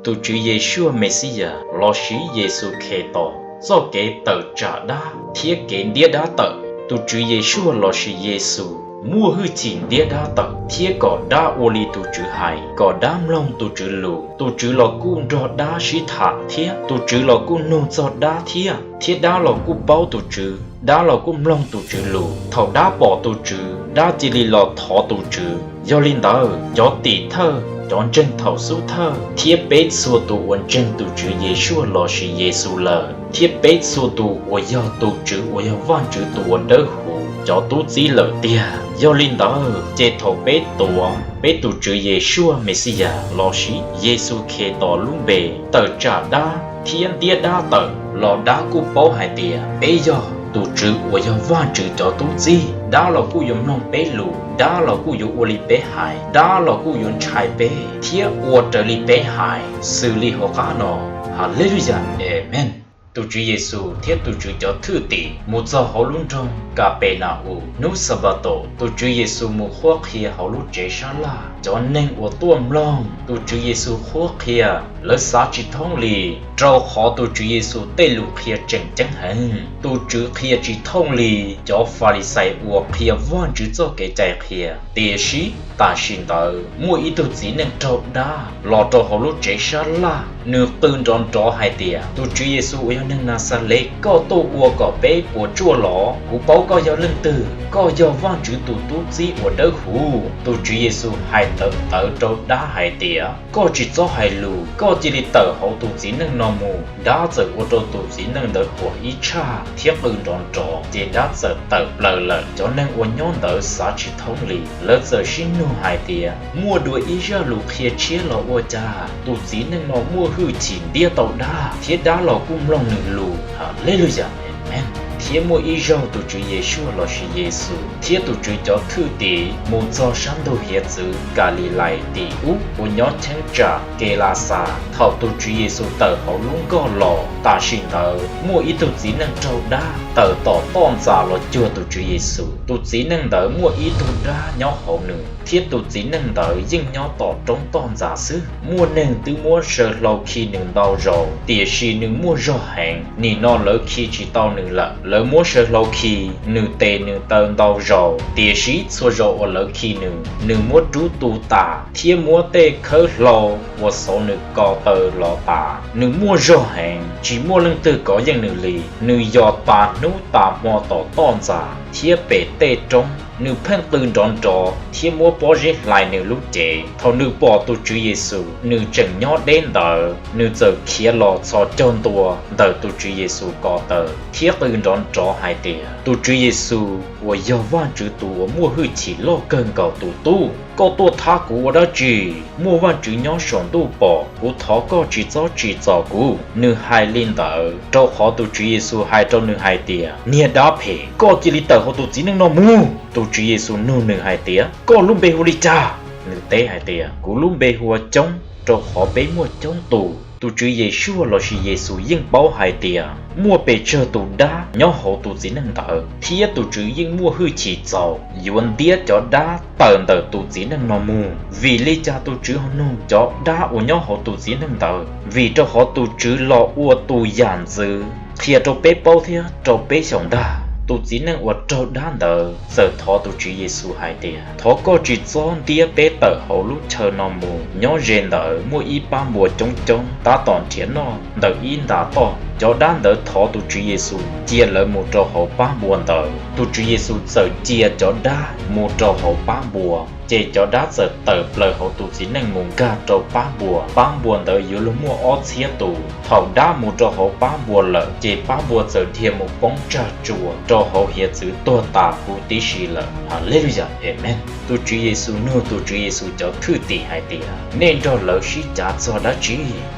Tus Tswv Yeshua Mexiyas lossis Yexus Khetos txoj kev tawm tsam dab thiab kev ntiab dab tawm. Tus Tswv Yeshua lossis Yexus muaj hwj chim ntiab dab tawm thiab kom dab ua li tus Tswv hais, kom dab mloog tus Tswv lus. Tus Tswv los kuj nrog dab sib tham thiab, tus Tswv los kuj nug txog dab thiab, thiab dab los kuj paub tus Tswv, dab los kuj mloog tus Tswv lus. Thaum dab pom tus Tswv, dab cia li los thov tus Tswv. Yog li ntawd, cov tim thawj, cov ntseeg thaum xub thawj thiab peb txhua tus uas ntseeg tus Tswv Yeshua lossis Yexus lawm, thiab peb txhua tus uas yog tus Tswv uas yog Vajtswv tus uas dawb huv cov tub txib lawm tiag. Yog li ntawd ces thaum peb tuav peb tus Tswv Yeshua Mexiyas lossis Yexus Khetos lub npe tawm tsam dab thiab ntiab dab tawm los dab kuj paub hais tias peb yog tus Tswv uas yog Vajtswv cov tub txib. Dab los kuj yuav mloog peb lus, dab los kuj yuav ua li peb hais, dab los kuj yuav ntshai peb thiab ua raws li peb hais xws li hauv qab no. Haleluyas, Amees. Tus Tswv Yexus thiab tus Tswv cov thwj tim mus txog hauv lub nroog Kapenaus. Hnub Xanpataus tus Tswv Yexus mus qhuab qhia hauv lub tsev sab laj. Cov neeg uas tuaj mloog tus Tswv Yexus qhuab qhia, lawv xav tsis thoob li, rau qhov tus Tswv Yexus tej lus qhia tseem ceeb heev. Tus Tswv qhia tsis thooj li cov Falixais uas qhia Vajtswv txoj kev cai qhia. Tiam sis tam sim ntawd muaj ib tug txiv neej raug dab los rau hauv lub tsev sab laj, nws qw nrov nrov hais tias, Tus Tswv Yexus uas yog neeg Naxales, koj tuaj ua kom peb puas tsuaj los? Kuv paub koj yog leej twg, koj yog Vajtswv tus tub txib uas dawb huv. Tus Tswv Yexus hais ntawv ntawd rau dab hais tias, Koj tsis txhob hais lus, koj cia li tawm hauv tus txiv neej no mus. Dab txawm ua rau tus txiv neej ntawd huam ib tshaj thiab qw nrov nrov, ces dab txawm tawm plaws lawm. Cov neeg uas nyob ntawd xav tsis thoob li, lawv txawm sib nug hais tias, Muaj dua ib zaj lus qhia tshiab los ua cas? Tus txiv neej no muaj hwj chim ntiab tau dab, thiab dab los kuj mloog nws lus. Haleluyas, Amees. Thiab muaj ib zaug tus Tswv Yeshua lossis Yexus thiab tus Tswv cov thwj tim mus txog sab ntug hiav txwv Kalilais tim ub uas nyob cheeb tsam Kelaxas. Thaum tus Tswv Yexus tawm hauv lub nkoj los, tam sim ntawd muaj ib tug txiv neej raug dab tawm tom toj ntxas los cuag tus Tswv Yexus. Tus txiv neej ntawd muaj ib tug dab nyob hauv nws, thiab tus txiv neej ntawd yeej nyob tom roob toj ntxas xwb. Muaj neeg twb muab saw hlau khi nws ntau zaus, tiam sis nws muaj zog heev, nim no lawv khi tsis tau nws lawm. Lawv muab saw hlau khi nws tes nws taw ntau zaus, tiam sis txhua zaus uas lawv khi nws, nws muab rub tu tas thiab muab tej khawb hlau uas xauv nws ko taw lov tas. Nws muaj zog heev, tsis muaj leej twg kov yeej nws li. Nws yos tas hnub tas hmo tom toj ntxas thiab pem tej roob. Nws pheej qw nrov nrov thiab muab pob zeb hlais nws lub cev. Thaum nws pom tus Tswv Yexus, nws tseem nyob deb ntawd, nws txawm khiav los txhos caug ntua ntawm tus Tswv Yexus ko taw thiab qw nrov nrov hais tias, Tus Tswv Yexus uas yog Vajtswv tus uas muaj hwj chim loj kawg nkaus tus tub, koj tuaj thab kuv ua dab tsi? Muaj Vajtswv nyob saum ntuj pom, kuv thov koj tsis txhob tsim txom kuv. Nws hais li ntawd rau qhov tus Tswv Yexus hais rau nws hais tias, Niag dab phem, koj cia li tawm hauv tus txiv neej no mus. Tus Tswv Yexus nug nws hais tias, Koj lub npe hu li cas? Nws teb hais tias, Kuv lub npe hu ua Coob, rau qhov peb muaj coob tus. Tus Tswv Yeshua lossis Yexus yeej paub hais tias muaj pes tsawg tus dab nyob hauv tus txiv neej ntawd, thiab tus Tswv yeej muaj hwj chim txaus yuav ntiab cov dab tawm ntawm tus txiv neej no mus. Vim li cas tus Tswv ho nug cov dab uas nyob hauv tus txiv neej ntawd? Vim rau qhov tus Tswv los ua tus yam ntxwv qhia rau peb paub thiab rau peb xyaum ntag. Tus txiv neej uas raug dab ntawd txawm thov tus Tswv Yexus hais tias, Thov koj tsis txhob ntiab peb tawm hauv lub chaw no mus. Nyob ze ntawd muaj ib pab npua coob coob tab tom nrhiav noj ntawm ib nta toj. Cov dab ntawd thov tus Tswv Yexus cia lawv mus rau hauv pab npua ntawd. Tus Tswv Yexus txawm cia cov dab mus rau hauv pab npua, ces cov dab txawm tawm plaws hauv tus txiv neej mus nkag rau pab npua. Pab npua ntawd yuav luag muaj ob txhiab tus. Thaum dab mus rau hauv pab npua lawm, ces pab npua txawm dhia mus poob tsag tsua rau hauv hiav txwv tuag tas huv tib si lawm. Haleluyas, Amees. Tus Tswv Yexus nug tus Tswv Yexus cov thwj tim hais tias, Nej nrog lawv sib cav txog dab tsi?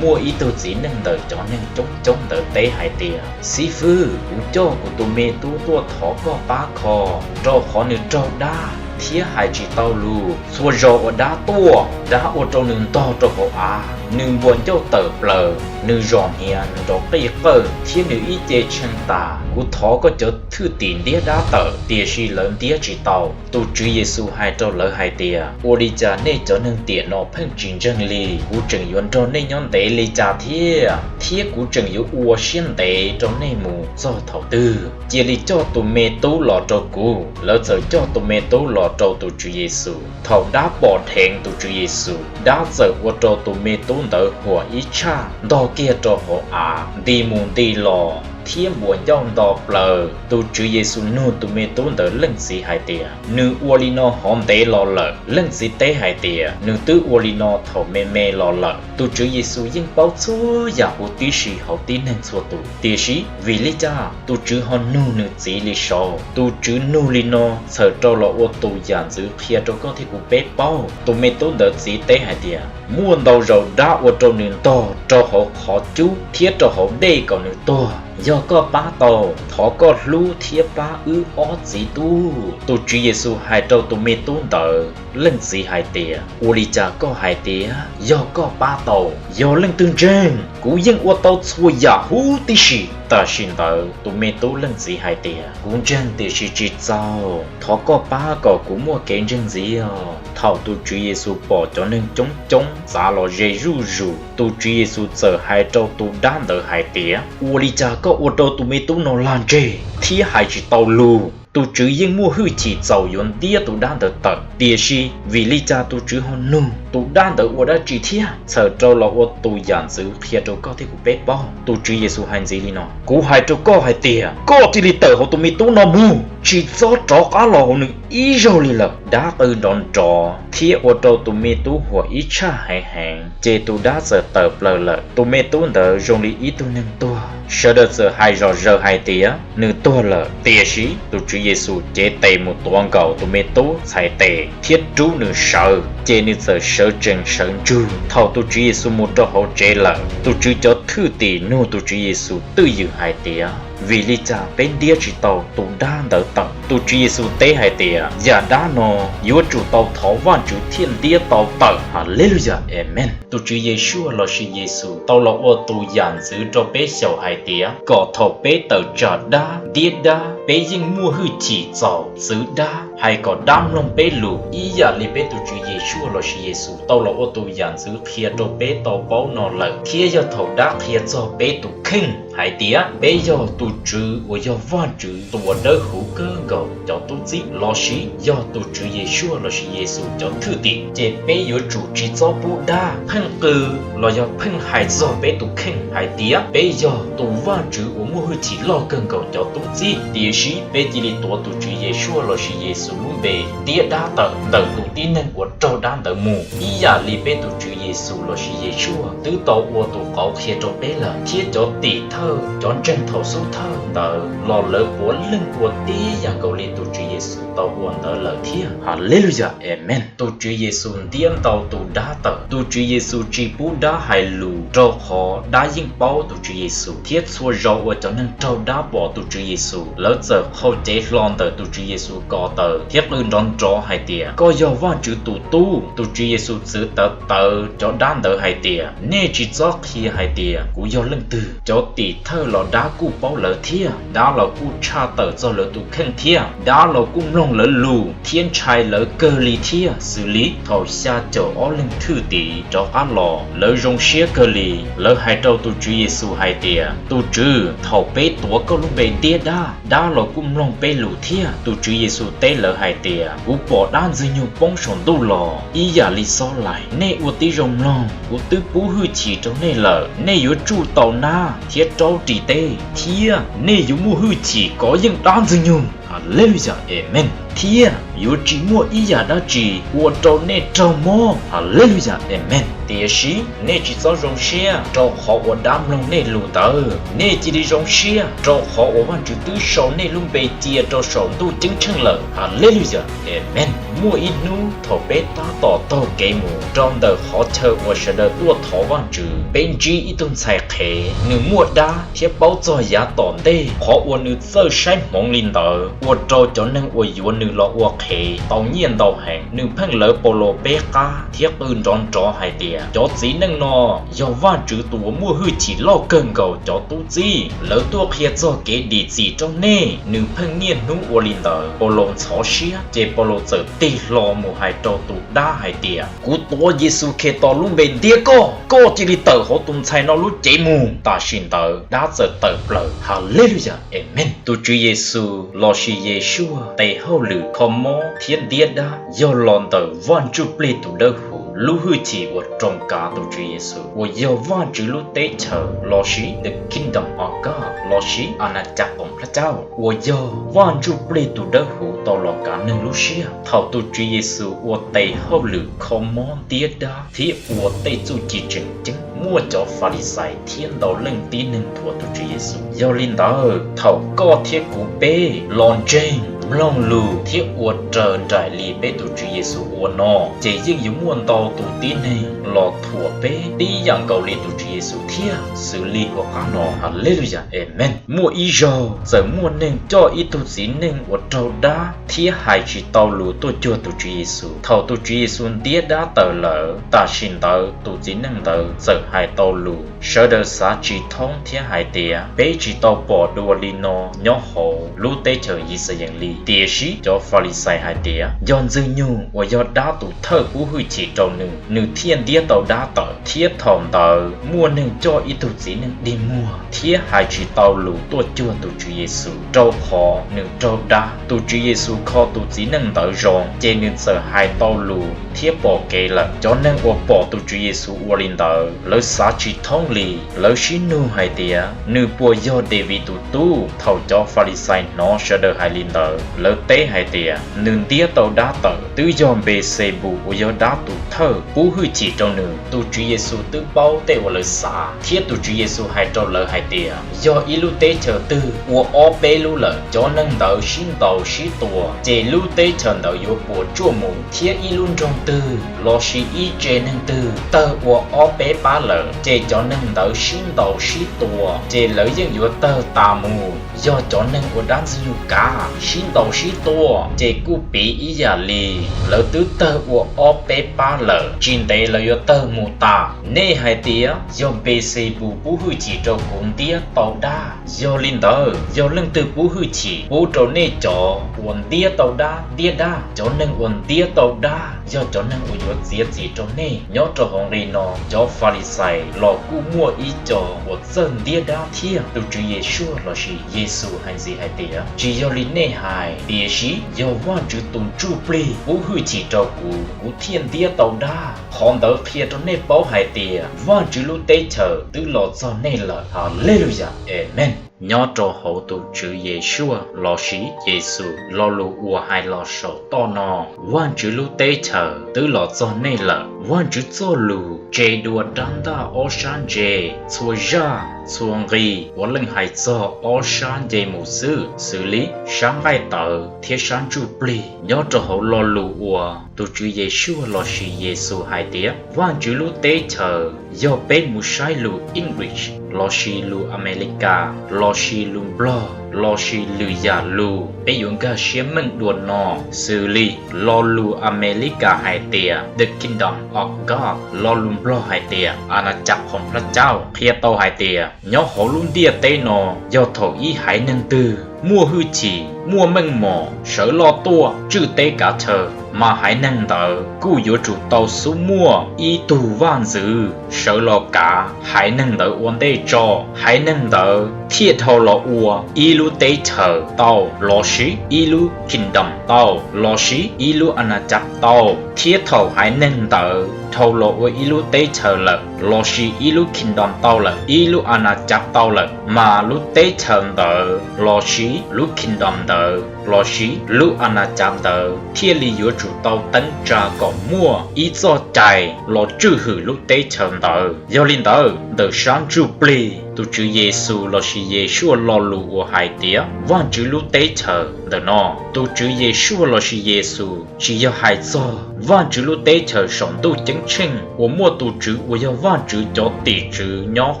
Muaj ib tug txiv neej ntawm cov neeg coob coob ntawd teb hais tias, Xib fwb, kuv coj kuv tus me tub tuaj thov koj pab kho, rau qhov nws raug dab thiab hais tsis tau lus. Txhua zaus uas dab tuaj, dab ua rau nws ntog rau hauv av, Nws npuas ncauj tawm plaws, nws zom hniav nrov qij qawj, thiab nws ib ce tshee tas. Kuv thov koj cov thwj tim ntiab dab tawm, tiam sis lawv ntiab tsis tau. Tus Tswv Yexus hais rau lawv hais tias, Ua li cas nej cov neeg tiam no pheej tsis ntseeg li? Kuv tseem yuav nrog nej nyob ntev li cas thiab? Thiab kuv tseem yuav ua siab ntev rau nej mus txog thaum twg? Cia li coj tus me tub los rau kuv. Lawv txawm coj tus me tub los rau tus Tswv Yexus. Thaum dab pom dheev tus Tswv Yexus, dab txawm ua rau tus me tub ntawd huam ib tshaj, ntog kiag rau hauv av, nti mus nti los thiab npuas ncauj nto plaws. Tus Tswv Yexus nug tus me tub ntawd leej txiv hais tias, Nws ua li no hov ntev los lawm? Leej txiv teb hais tias, Nws twb ua li no thaum me me los lawm. Tus Tswv Yexus yeej paub txhua yam huv tib si hauv tib neeg txhua tus, tiam sis vim li cas tus Tswv ho nug nws txiv li saud? Tus Tswv nug li no txhawm rau los ua tus yam ntxwv qhia rau koj thiab kuv peb paub. Tus me tub ntawd txiv teb hais tias, Muaj ntau zaus dab ua rau nws ntog rau hauv qhov cub thiab rau hauv dej kom nws tuag. Yog koj pab tau, thov koj hlub thiab pab wb ob txiv tub. Tus Tswv Yexus hais rau tus me tub ntawd leej txiv hais tias, Ua li cas koj hais tias yog koj pab tau? Yog leej twg ntseeg, kuv yeej ua tau txhua yam huv tib si. Tam sim ntawd tus me tub leej txiv hais tias, Kuv ntseeg tiam sis tsis txaus, thov koj pab kom kuv muaj kev ntseeg ntxiv os. Thaum tus Tswv Yexus pom cov neeg coob coob txav los ze zuj zus, tus Tswv Yexus txawm hais rau tus dab ntawd hais tias, Ua li cas koj ua rau tus me tub no lag ntseg thiab hais tsis tau lus? Tus Tswv yeej muaj hwj chim txaus yuav ntiab tus dab ntawd tawm, tiam sis vim li cas tus Tswv ho nug tus dab ntawd ua dab tsi thiab? Txhawm rau los ua tus yam ntxwv qhia rau koj thiab kuv peb paub. Tus Tswv Yexus hais ntxiv li no, Kuv hais rau koj hais tias, koj cia li tawm hauv tus me tub no mus, tsis txhob rov qab los hauv nws ib zaug li lawm. Dab qw nrov nrov thiab ua rau tus me tub huam ib tshaj heev heev, ces tus dab txawm tawm plaws lawm. Tus me tub ntawd zoo li ib tug neeg tuag. Sawv daws txawm hais zom zaws hais tias, Nws tuag lawm. Tiam sis tus Tswv Yexus cev tes mus tuav nkaus tus me tub txhais tes thiab rub nws sawv, ces nws txawm sawv tsees sawv ntsug. Thaum tus Tswv Yexus mus rau hauv tsev lawm, tus Tswv cov thwj tim nug tus Tswv Yexus twj ywm hais tias, Vim li cas peb ntiab tsis tau tus dab ntawd tawm? Tus Tswv Yexus teb hais tias, Yam dab no yuav tsum tau thov Vajtswv thiaj ntiab tau tawm. Haleluyas, amees. Tus Tswv Yeshua lossis Yexus tau los ua tus yam ntxwv rau peb xyaum hais tias kom thaum peb tawm tsam dab ntiab dab, peb yeej muaj hwj chim txaus txwv dab, hais kom dab mloog peb lus ib yam li peb tus Tswv Yeshua lossis Yexus tau los ua tus yam ntxwv qhia rau peb tau paub no lawm. Thiab yog thaum dab qhia txog peb tus kheej hais tias peb yog tus Tswv uas yog Vajtswv tus uas dawb huv kawg nkaus cov tub txib, lossis yog tus Tswv Yeshua lossis Yexus cov thwj tim, ces peb yuav tsum tsis txhob pub dab pheej qw los yog pheej hais txog peb tus kheej hais tias peb yog tus Vajtswv uas muaj hwj chim loj kawg nkaus cov tub txib, tiam sis peb cia li tuav tus Tswv Yeshua lossis Yexus lub npe ntiab dab tawm ntawm tus tib neeg uas raug dab ntawd mus, ib yam li peb tus Tswv Yexus lossis Yeshua twb tau ua tus qauv qhia rau peb lawm, thiab cov tim thawj cov ntseeg thaum xub thawj ntawd los lawv puav leej ua tib yam nkaus li tus Tswv Yexus tau ua ntawd lawm thiab. Haleluyas, amees. Tus Tswv Yexus ntiab ntau tus dab tawm. Tus Tswv Yexus tsis pub dab hais lus, rau qhov dab yeej paub tus Tswv Yexus, thiab txhua zaus uas cov neeg raug dab pom tus Tswv Yexus, lawv txawm qhau cev hlo ntawm tus Tswv Yexus ko taw thiab qw nrov nrov hais tias, Koj yog Vajtswv tus Tub. Tus Tswv Yexus txwv tawv tawv cov dab ntawd hais tias, Nej tsis txhob qhia hais tias kuv yog leej twg. Cov tim thawj los dab kuj paub lawv thiab, dab los kuj tshaj tawm txog lawv tus kheej thiab, dab los kuj mloog lawv lus thiab ntshai lawv kawg li thiab. Xws li thaum xya caum ob leeg thwj tim rov qab los, lawv zoo siab kawg li. Lawv hais rau tus Tswv Yexus hais tias, Tus Tswv, thaum peb tuav koj lub npe ntiab dab, dab los kuj mloog peb lus thiab. Tus Tswv Yexus teb lawv hais tias, Kuv pom dab ntxwg nyoog poob saum ntuj los ib yam li xob laim. Nej ua tib zoo mloog, kuv twb pub hwj chim rau nej lawm. Nej yuav tsuj tau nab thiab raub ris teb, thiab nej yuav muaj hwj chim kov yeej dab ntxwg nyoog. Haleluyas, amees. Thiab yuav tsis muaj ib yam dab tsi ua rau nej raug mob. Haleluyas, amees. Tiam sis nej tsis txhob zoo siab rau qhov uas dab mloog nej lus ntawd. Nej cia li zoo siab rau qhov uas Vajtswv twb sau nej lub npe cia rau saum ntuj ceeb tsheej lawm. Haleluyas, amees. Muaj ib hnub thaum peb tab tom taug kev mus rau ntawm qhov chaw uas sawv daws tuaj thov Vajtswv, peb ntsib ib tug ntxhais qhev, nws muaj dab thiab paub txog yav tom ntej. Qhov uas nws txawj saib hmoov li ntawd ua rau cov neeg uas yuav nws los ua qhev tau nyiaj ntau heev. Nws pheej lawv Paulus peb qab thiab qw nrov nrov hais tias, Cov txiv neej no yog Vajtswv tus uas muaj hwj chim loj kawg nkaus cov tub txib, lawv tuaj qhia txog kev dim txim rau nej. Nws pheej niaj hnub ua li ntawd. Paulus ntxhov siab, ces Paulus txawm tig hlo mus hais rau tus dab hais tias, Kuv tuav Yexus Khetos lub npe ntiab koj, koj cia li tawm hauv tus ntxhais no lub cev mus! Tam sim ntawd dab txawm tawm plaws. Haleluyas, Amees. Tus Tswv Yexus lossis Yeshua tes hauj lwm kho mob thiab ntiab dab yog los ntawm Vaj Ntsujplig tus Dawbhuv lub hwj chim uas roos kav tus Tswv Yexus, uas yog Vajtswv lub teb chaws lossis the Kingdom of God lossis A na cab Qoos Plab Caub, uas yog Vaj Ntsujplig tus Dawbhuv tau los kav neeg lub siab. Thaum tus Tswv Yexus ua tes hauj lwm kho mob ntiab dab thiab ua tej txuj ci tseem ceeb, muaj cov Falixais thiab ntau leej tib neeg thuam tus Tswv Yexus. Yog li ntawd, thaum koj thiab kuv peb los ntseeg, mloog lus thiab ua raws nraim li peb tus Tswv Yexus ua no, ces yeej yuav muaj ntau tus tib neeg los thuam peb tib yam nkaus li tus Tswv Yexus thiab, xws li hauv qab no. Haleluyas, Amees. Muaj ib zaug txawm muaj neeg coj ib tug txiv neej uas raug dab thiab hais tsis tau lus tuaj cuag tus Tswv Yexus. Thaum tus Tswv Yexus ntiab dab tawm lawm, tam sim ntawd tus txiv neej ntawd txawm hais tau lus. Sawv daws xav tsis thoob thiab hais tias, Peb tsis tau pom dua li no nyob hauv lub teb chaws Yixalayees li. Tiam sis cov Falixais hais tias, Yog Ntxwg nyoog uas yog dab tus thawj pub hwj chim rau nws, nws thiaj ntiab tau dab tawm. Thiab thaum ntawd muaj neeg coj ib tug txiv neej dig muag thiab hais tsis tau lus tuaj cuag tus Tswv Yexus, rau qhov nws raug dab. Tus Tswv Yexus kho tus txiv neej ntawd zoo, ces nws txawm hais tau lus thiab pom kev lawm. Cov neeg uas pom tus Tswv Yexus ua li ntawd, lawv xav tsis thoob li. Lawv sib nug hais tias, Nws puas yog Daviv tus tub? Thaum cov Falixais hnov sawv daws hais li ntawd, lawv teb hais tias, Nws ntiab tau dab tawm, twb yog Npexebus uas yog dab tus thawj pub hwj chim rau nws. Tus Tswv Yexus twb paub tej uas lawv xav, thiab tus Tswv Yexus hais rau lawv hais tias, Yog ib lub teb chaws twg ua ob peb lub lawm, cov neeg ntawd sib ntaus sib tua, ces lub teb chaws ntawd yuav puas tsuaj mus. Thiab ib lub nroog twg lossis ib tse neeg twg tawg ua ob peb pab lawm, ces cov neeg ntawd sib ntaus sib tua, ces lawv yeej yuav tawg tas mus. Yog cov neeg uas dab Ntxwg nyoog kav sib ntaus sib tua, ces kuj piv ib yam li, lawv twb tawg ua ob peb pab lawm, tsis ntev lawv yuav tawg mus tas. Nej hais tias, Yog Npexebus pub hwj chim rau kuv ntiab tau dab. Yog li ntawd, yog leej twg pub hwj chim pub rau nej cov uas ntiab tau dab ntiab dab? Cov neeg uas ntiab tau dab yog cov neeg uas yuav txiav txim rau nej. Nyob rau hauv nqe no, cov Falixais los kuj muaj ib co uas txawj ntiab dab thiab. Tus Tswv Yeshua lossis Yexus hais ntxiv hais tias, Tsis yog li nej hais, tiam sis yog Vajtswv tus Ntsujplig pub hwj chim rau kuv, kuv thiaj ntiab tau dab. Qhov ntawd qhia rau nej paub hais tias Vajtswv lub teb chaws twb los txog nej lawm. Haleluyas, Amees. Nyob rau hauv tus Tswv Yeshua lossis Yexus lo lus uas hais los saum toj no, Vajtswv lub teb chaws twb los txog nej lawm. Vajtswv txoj lus tse dua rab ntaj ob sab ntse, txhua zaj txhua nqi puav leej hais txog ob sab nce mus xwb, xws li sab nqaij tawv thiab sab ntsuj plig. Nyob rau hauv lo lus uas tus Tswv Yeshua lossis Yexus hais tias Vajtswv lub teb chaws yog peb mus saib lus English lossis lus Amelikas lossis lus Nplog lossis lwm yam lus peb yuav nkag siab meej dua no, xws li lo lus Amelikas hais tias The Kingdom of God, lo lus Nplog hais tias อาณาจักรของพระเจ้า, qhia tau hais tias nyob hauv lub ntiaj teb no yog thaum ib haiv neeg twg muaj hwj chim, muaj meej mom, sawv loj tuaj tswj teb kav chaw, mas haiv neeg ntawd kuj yuav tsum tau xub muaj ib tug vaj ntxwv sawv los kav haiv neeg ntawd ua ntej tso. Haiv neeg ntawd thiaj dhau los ua ib lub teb chaws tau, lossis ib lub kingdom tau, lossis ib lub อาณาจักร tau. Thiab thaum haiv neeg ntawd dhau los ua ib lub teb chaws lawm, lossis ib lub kingdom tau lawm, ib lub อาณาจักร tau lawm, mas lub teb chaws ntawd lossis lub kingdom ntawd lossis lub อาณาจักร ntawd thiaj li yuav tsum tau teeb tsa kom muaj ib txoj cai los tswj hwm lub teb chaws ntawd. Yog li ntawd, ntawm sab ntsuj plig, Tus Tswv Yexus lossis Yeshua lo lus uas hais tias Vajtswv lub teb chaws ntawm no. Tus Tswv Yeshua lossis Yexus tsis yog hais txog Vajtswv lub teb chaws saum ntuj ceeb tsheej uas muaj tus Tswv uas yog Vajtswv cov tim tswv nyob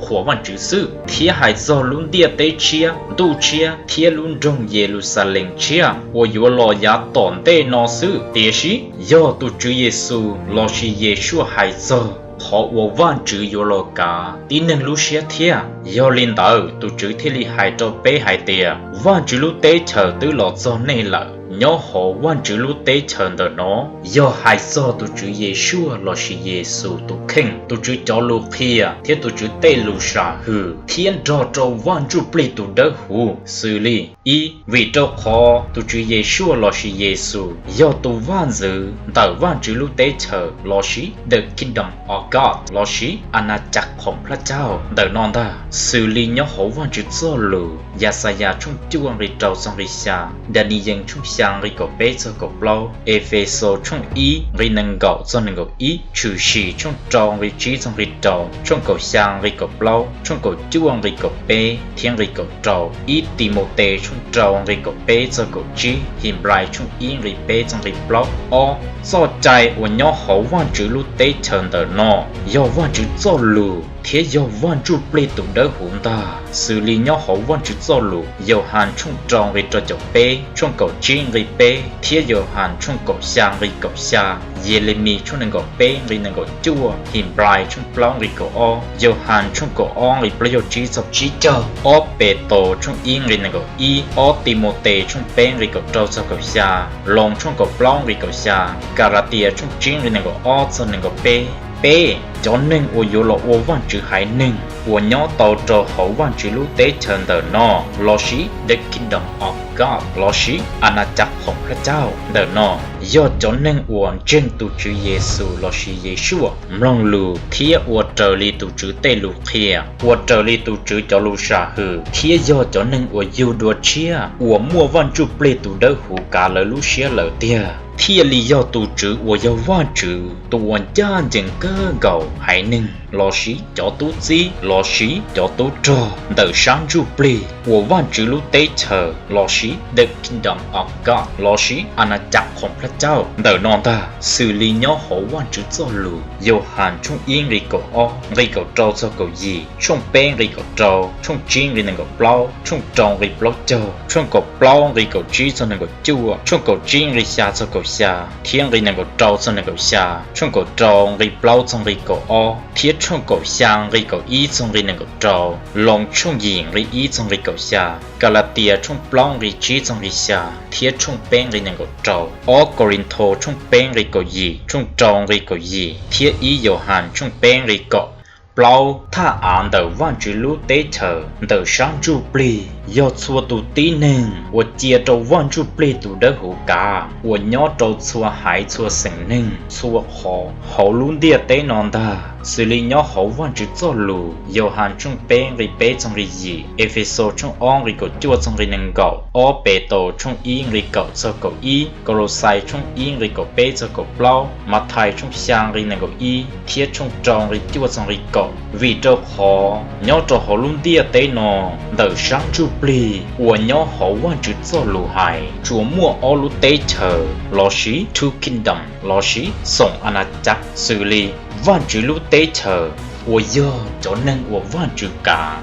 qhuas Vajtswv xwb, thiab hais txog lub ntiaj teb tshiab, ntuj tshiab thiab lub nroog Yeluxalees tshiab uas yuav los yav tom ntej no xwb. Tiam sis yog tus Tswv Yexus lossis Yeshua hais txog qhov uas Vajtswv yuav los kav tib neeg lub siab thiab. Yog li ntawd tus Tswv thiaj li hais rau peb hais tias Vajtswv lub teb chaws twb los txog nej lawm. Nyob hauv Vajtswv lub teb chaws ntawm no yog hais txog tus Tswv Yeshua lossis Yexus tus kheej, tus Tswv cov lus qhia thiab tus Tswv tej lus sam hwm thiab nrog rau Vaj Ntsujplig tus Dawbhuv, xws li: Ib, vim rau qhov tus Tswv Yeshua lossis Yexus yog tus vaj ntxwv ntawm Vajtswv lub teb chaws lossis the Kingdom of God lossis Anas Cas Khoom Plaj Caug ntawm no ntag, xws li nyob hauv Vajtswv txoj lus Yaxayas tshooj cuaj nqi rau txog nqi xya, Daniyees tshooj xya nqi kaum peb txog kaum plaub, Efexus tshooj ib nqi nees nkaum txog nees nkaum ib, Tshwm Sim tshooj rau nqi tsib txog nqi rau, tshooj kaum xya nqi kaum plaub, tshooj kaum cuaj nqi kaum peb thiab nqi kaum rau, ib Timautes tshooj rau nqi kaum peb txog kaum tsib, Henplais tshooj ib nqi peb txog nqi plaub. Ob, txoj cai uas nyob hauv Vajtswv lub teb chaws ntawm no yog Vajtswv txoj lus thiab yog Vaj Ntsujplig tus Dawbhuv ntag, xws li nyob hauv Vajtswv txoj lus Yauhas tshooj rau nqi rau caum peb, tshooj kaum tsib nqi peb thiab Yauhas tshooj kaum xya nqi kaum xya, Yelemis tshooj nees nkaum peb nqi nees nkaum cuaj, Henplais tshooj plaub nqi kaum ob, Yauhas tshooj kaum ob nqi plaub caug tsib txog tsib caug, ob Petus tshooj ib nqi nees nkaum ib, ob Timautes tshooj peb nqi kaum rau txog kaum xya, Loos tshooj kaum plaub nqi kaum xya, Kalatias tshooj tsib nqi nees nkaum ob txog nees nkaum peb. Peb, cov neeg uas yuav los ua Vajtswv haiv neeg uas nyob tau rau hauv Vajtswv lub teb chaws ntawm no lossis the Kingdom of God lossis Anas Cas Khoom Plaj Caug ntawm no, yog cov neeg uas ntseeg tus Tswv Yexus lossis Yeshua, mloog lus thiab ua raws li tus Tswv tej lus qhia, ua raws li tus Tswv cov lus sam hwm, thiab yog cov neeg uas yug dua tshiab uas muaj Vaj Ntsujplig tus Dawbhuv kav lawv lub siab lawm tiag, thiaj li yog tus Tswv uas yog Vajtswv tus uas ncaj ncees kawg nkaus haiv neeg lossis cov tub txib lossis cov tub rog ntawm sab ntsuj plig uas Vajtswv lub teb chaws lossis the Kingdom of God lossis Anas Cas Khoom Plaj Caug ntawm no ntag, xws li nyob hauv Vajtswv txoj lus Yauhas tshooj ib nqi kaum ob nqi kaum rau txog kaum yim, tshooj peb nqi kaum rau, tshooj tsib nqi nees nkaum plaub, tshooj rau nqi plaub caug, tshooj kaum plaub nqi kaum tsib txog nees nkaum cuaj, tshooj kaum tsib nqi xya txog kaum xya, thiab nqi nees nkaum rau txog nees nkaum xya, tshooj kaum rau nqi plaub txog nqi kaum ob, thiab tshooj kaum xya nqi kaum ib txog nqi nees nkaum rau, Loos tshooj yim nqi ib txog nqi kaum xya, Kalatias tshooj plaub nqi tsib txog nqi xya, thiab tshooj peb nqi nees nkaum rau, ob Kauleethaus tshooj peb nqi kaum yim, tshooj rau nqi kaum yim, thiab ib Yauhas tshooj peb nqi kaum plaub. Thaj av ntawm Vajtswv lub teb chaws ntawm sab ntsuj plig yog txhua tus tib neeg uas cia rau Vaj Ntsujplig tus Dawbhuv kav, uas nyob rau txhua haiv txhua xeem neeg txhua qhov hauv lub ntiaj teb no ntag, xws li nyob hauv Vajtswv txoj lus Yauhas tshooj peb nqi peb txog nqi yim, Efexus tshooj ob nqi kaum cuaj txog nqi nees nkaum, ob Petus tshooj ib nqi kaum txog kaum ib, Kaulauxais tshooj ib nqi kaum peb txog kaum plaub, Mathais tshooj xya nqi nees nkaum ib thiab tshooj rau nqi cuaj txog nqi kaum. Vim rau qhov nyob rau hauv lub ntiaj teb no ntawm sab ntsuj plig uas nyob hauv Vajtswv txoj lus hais tsuas muaj ob lub teb chaws lossis two kingdoms lossis xoom a na cab, xws li Vajtswv lub teb chaws uas yog cov neeg uas Vajtswv kav,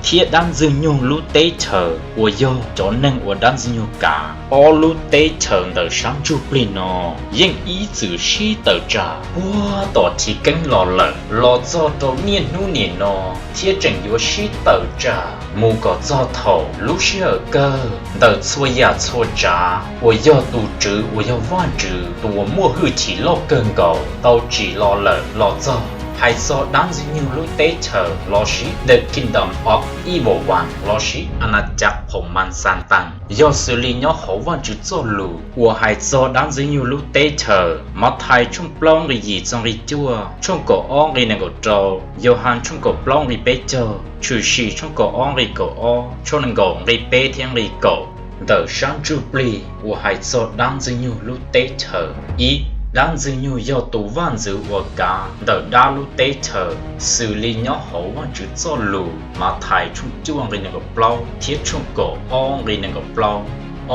thiab dab Ntxwg Nyoog lub teb chaws uas yog cov neeg uas dab Ntxwg Nyoog kav. Ob lub teb chaws ntawm sab ntsuj plig no yeej ib txwm sib tawm tsam puag tom chiv keeb los lawm los txog rau niaj hnub nim no, thiab tseem yuav sib tawm tsam mus kom txog thaum lub sij hawm kawg ntawm txhua yam txhua tsav uas yog tus Tswv uas yog Vajtswv tus uas muaj hwj chim loj kawg nkaus tau tsim los lawm los txog. Hais txog dab Ntxwg Nyoog lub teb chaws lossis the Kingdom of Evil One lossis a na cab qhoom mas xas tas, yog xws li nyob hauv Vajtswv txoj lus uas hais txog dab Ntxwg Nyoog lub teb chaws. Mathais tshooj plaub nqi yim txog nqi cuaj, tshooj kaum ob nqi nees nkaum rau, Yauhas tshooj kaum plaub nqi peb caug, Tshwm Sim tshooj kaum ob nqi kaum ob, tshooj nees nkaum nqi peb thiab nqi kaum. Ntawm sab ntsuj plig uas hais txog dab Ntxwg Nyoog lub teb chaws. Ib, Dab Ntxwg nyoog yog tus vaj ntxwv uas kav ntawm dab lub teb chaws, xws li nyob hauv Vajtswv txoj lus Mathais tshooj cuaj nqe nees nkaum plaub thiab tshooj kaum ob nqe nees nkaum plaub.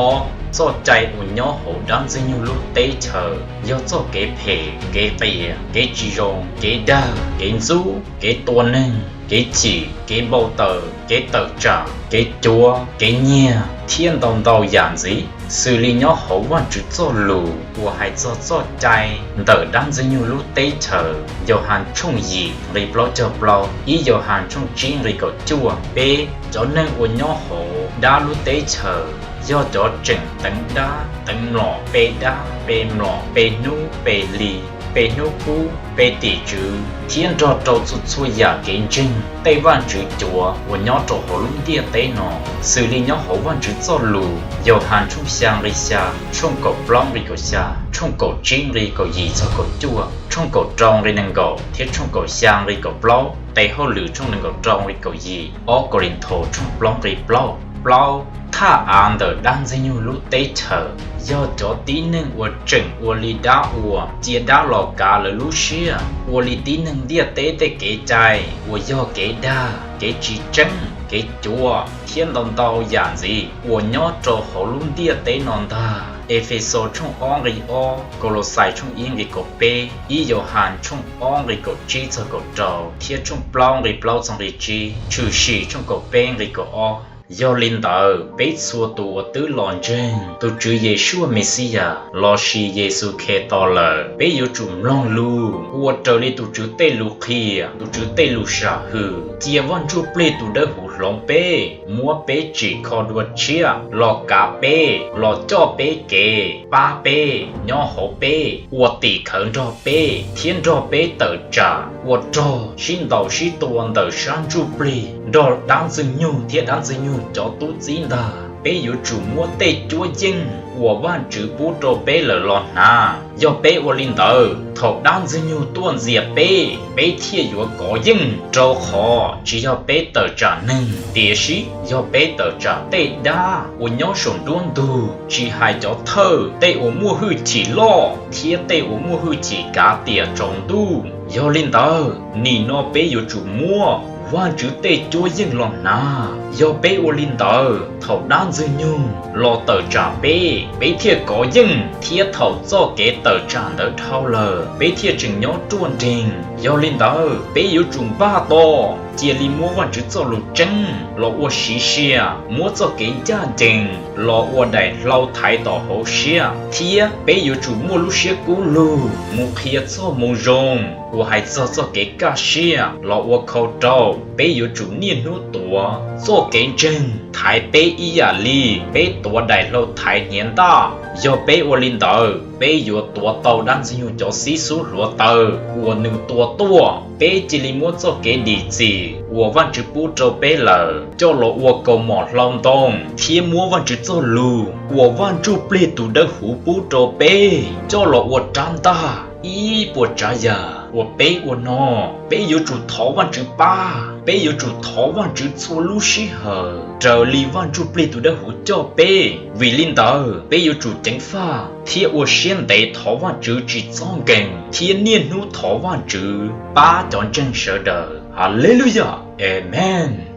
Ob, txoj cai uas nyob hauv dab Ntxwg nyoog lub teb chaws yog txoj kev phem, kev qias, kev tsis zoo, kev dag, kev ntxub, kev tua neeg, kev chim, kev npau taws, kev tawm tsam, kev cuav, kev nyiag thiab ntau ntau yam ntxiv. Xws li nyob hauv Vajtswv txoj lus uas hais txog txoj cai ntawm dab Ntxwg nyoog lub teb chaws, Yauhas tshooj yim nqe plaub caug plaub, ib Yauhas tshooj tsib nqe kaum cuaj. Peb, cov neeg uas nyob hauv dab lub teb chaws yog cov tseem teev dab teev mlom, pe dab pe mlom, pe hnub pe hli, pe hnub qub, pe tim tswv thiab nrog rau txhua txhua yam kev ntseeg tej vaj tswv cuav uas nyob rau hauv lub ntiaj teb no. Xws li nyob hauv Vajtswv txoj lus Yauhas tshooj xya nqe xya, tshooj kaum plaub nqe kaum xya, tshooj kaum tsib nqe kaum yim txog kaum cuaj, tshooj kaum rau nqe nees nkaum thiab tshooj kaum xya nqe kaum plaub, Tes Hauj Lwm tshooj nees nkaum rau nqe kaum yim, ob Kauleethaus tshooj plaub nqe plaub. Plaub, thaj av ntawm dab Ntxwg nyoog lub teb chaws yog cov tib neeg uas tseem ua li dab uas cia dab los kav lawv lub siab, ua li tib neeg ntiaj teb tej kev cai uas yog kev dag, kev tsis tseeb, kev cuav thiab ntau ntau yam ntxiv uas nyob rau hauv lub ntiaj teb no ntag. Efexus tshooj ob nqe ob, Kaulauxais tshooj ib nqe kaum peb, ib Yauhas tshooj ob nqe kaum tsib txog kaum rau thiab tshooj plaub nqe plaub txog nqe tsib, Tshwm Sim tshooj kaum peb nqe kaum ob. Yog li ntawd, peb txhua tus uas twb los ntseeg tus Tswv Yeshua Mexiyas lossis Yexus Khetos lawm, peb yuav tsum mloog lus, ua raws li tus Tswv tej lus qhia, tus Tswv tej lus sam hwm. Cia Vaj Ntsujplig tus Dawbhuv hloov peb, muab peb tsim kho dua tshiab, los kav peb, los coj peb kev, pab peb, nyob hauv peb, ua tim khawv nrog peb thiab nrog peb tawm tsam ua rog sib ntaus sib tua ntawm sab ntsuj plig nrog dab Ntxwg nyoog thiab dab Ntxwg nyoog cov tub txib ntag. Peb yuav tsum muab tej cuab yeej uas Vajtswv pub rau peb lawm los hnav. Yog peb ua li ntawd, thaum dab Ntxwg nyoog tuaj ntxias peb, peb thiaj yuav kov yeej, rau qhov tsis yog peb tawm tsam neeg, tiam sis yog peb tawm tsam tej dab uas nyob saum nruab ntug, tsis hais cov thawj, tej uas muaj hwj chim loj thiab tej uas muaj hwj chim kav tiam tsaus ntuj. Yog li ntawd, nim no peb yuav tsum muab Vajtswv tej cuab yeej los hnav. Yog peb ua li ntawd, thaum dab Ntxwg nyoog los tawm tsam peb, peb thiaj kov yeej, thiab thaum txoj kev tawm tsam ntawd dhau lawm, peb thiaj tseem nyob ruaj nrees. Yog li ntawd, peb yuav tsum npaj tos, cia li muab Vajtswv txoj lus tseeb los ua siv sia, muab txoj kev ncaj ncees los ua daim hlau thaiv tom hauv siab, thiab peb yuav tsum muaj lub siab kub lug mus qhia txoj moo zoo uas hais txog txoj kev kaj siab los ua khau rau. Peb yuav tsum niaj hnub tuav txoj kev ntseeg thaiv peb ib yam li peb tuav daim hlau thaiv hniav ntaj. Yog peb ua li ntawd, peb yuav tuav tau dab Ntxwg nyoog cov xib xub hluav taws uas nws tua tuaj. Peb cia li muab txoj kev dim txim uas Vajtswv pub rau peb lawm coj los ua kaus mom hlau ntoo, thiab muab Vajtswv txoj lus uas Vaj Ntsujplig tus Dawbhuv pub rau peb coj los ua rab ntaj. Ib puas tsav yam uas peb ua no, peb yuav tsum thov Vajtswv pab, peb yuav tsum thov Vajtswv txhua lub sij hawm raws li Vaj Ntsujplig tus Dawbhuv coj peb. Vim li ntawd, peb yuav tsum ceev faj thiab ua siab ntev thov Vajtswv tsis txhob nkees, thiab niaj hnub thov Vajtswv pab cov ntseeg sawv daws. Haleluyas, Amees.